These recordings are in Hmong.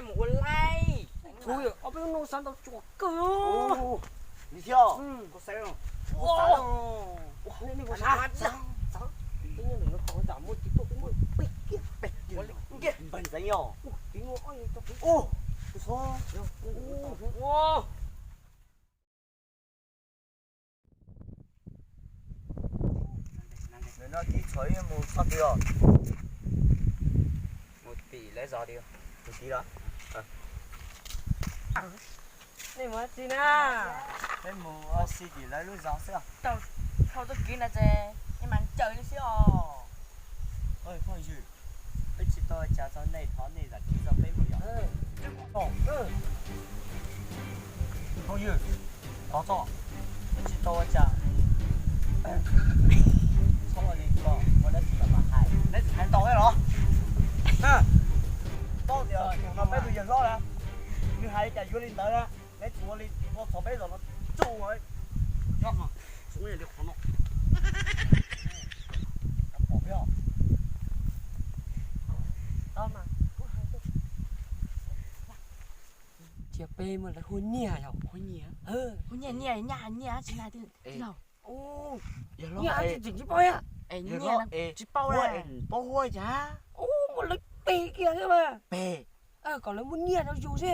Mus ua laij. Tsuav yog ob peb lub no xav ntau tsuas kawg. Li thiab. Koj xav, koj xav. Nej, nej puas xav? Twb nyob ntawm no tos tsam muaj tsis tuaj peb muaj peb kiag peb kiag npawg ntxeev yog. Tus no ob yog tau kuv. Tus xov. Nws no tib txhua ib mus txhob twg os. Mus tim lawv zos tiag. Tus tim los. Nej mus dab tsi na? Peb mus ua si tim lawv lub zos xwb. Tau, tau txoj kev na ces ib mas ncaws li xwb os. Phooj ywg, peb tsis tau ua cas txog nej, thov nej zam txim rau peb mus yom. Phooj ywg, thov txhob, peb tsis tau ua cas. Txhob ua li ko, muaj dab tsi los mam hais, neb tsis hais ntau thiab los? Paub tias tus no peb tus yawg hlob na, nws hais li cas yuav li ntawd na. Neb tsis ua li ko txog peb zos no tsuj. Nyob no, tsis muaj li qhov no. Cia peb muab lawv hu nyiaj yom, hu nyiaj. Hu nyiaj, nyiaj, nyiaj, nyiaj tsis na. Yawg hlob, nyiaj tsis tseem tsis paub. Yawg hlob, tsis paub, paub huab cas. Ub, muab lawv peg kiag thiab mas. Peg. Kom lawv muab nyiaj rau yus xwb.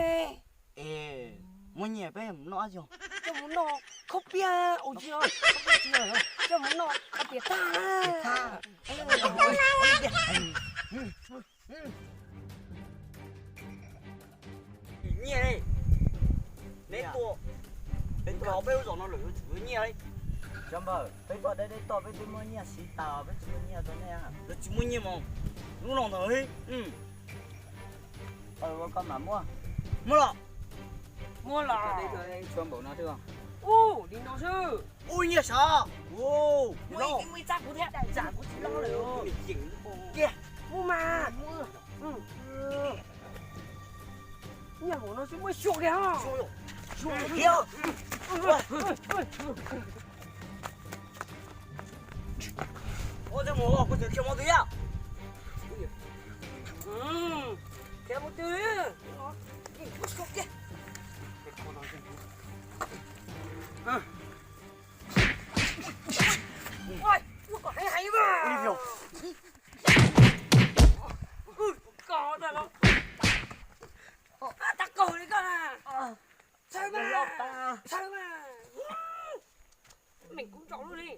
Es muab nyiaj peb mus noj dab tsi? Coj mus noj khaub piab, ua tsis, khaub piab tsis, coj mus noj khaub piab tag. Nyiaj li. Neb tuaj, peb tuaj peb lub zos no lawm yuav tsum yuav nyiaj li. Cov npawg, peb tuaj deb deb toj peb twb muab nyiaj siv tas, peb tsis muaj nyiaj rau nej. Lawv tsis muaj nyiaj mos, lub no ntag li. Koj mam muab. Muab los. Muab los. Tshuav npaum no xwb. Ub, li no xwb. Ub, nyiaj sav. Muaj ib txab kuv thiab, tsam kuv tsis loj lawm. Muaj mas. Nyiaj hauv no xwb muab xyuas kiag. Xyuas kiag. Ua tej mus, koj tseem khiav mus twg yam? Khiav mus twg? Ua kom heev heev mas. Koj tag kaug li koj na. Txhawj mas, txhawj mas. Meem kub ntsaum lub li.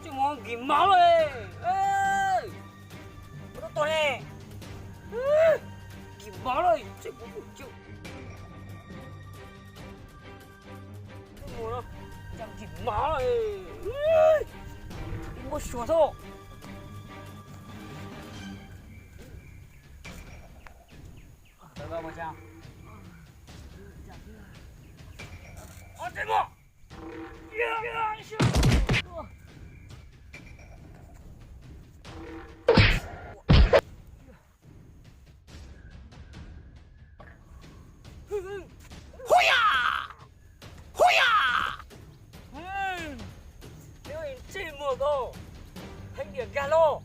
Tsis muaj nkis mov lawm. Ua tau ne. Nkis mov lawm, tsis muaj nkis mov. Nkis mov lawm. Muab xyuas xwb. Huya! Huya! Ntsej muag koj heev tiag nkag los.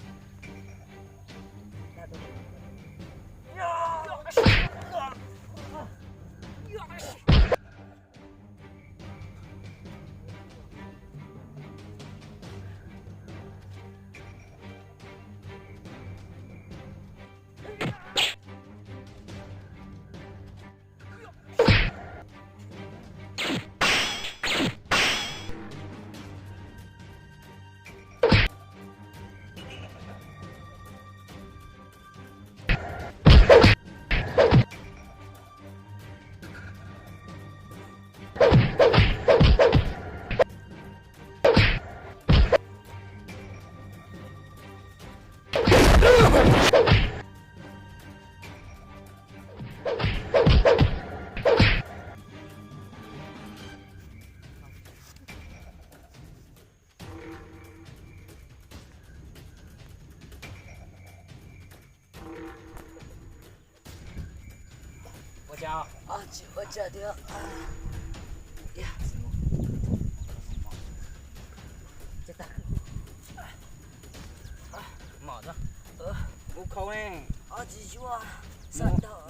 Tsis ua cas tiag. Mom, kuv khaus ne. Tsis yuav, xav tau.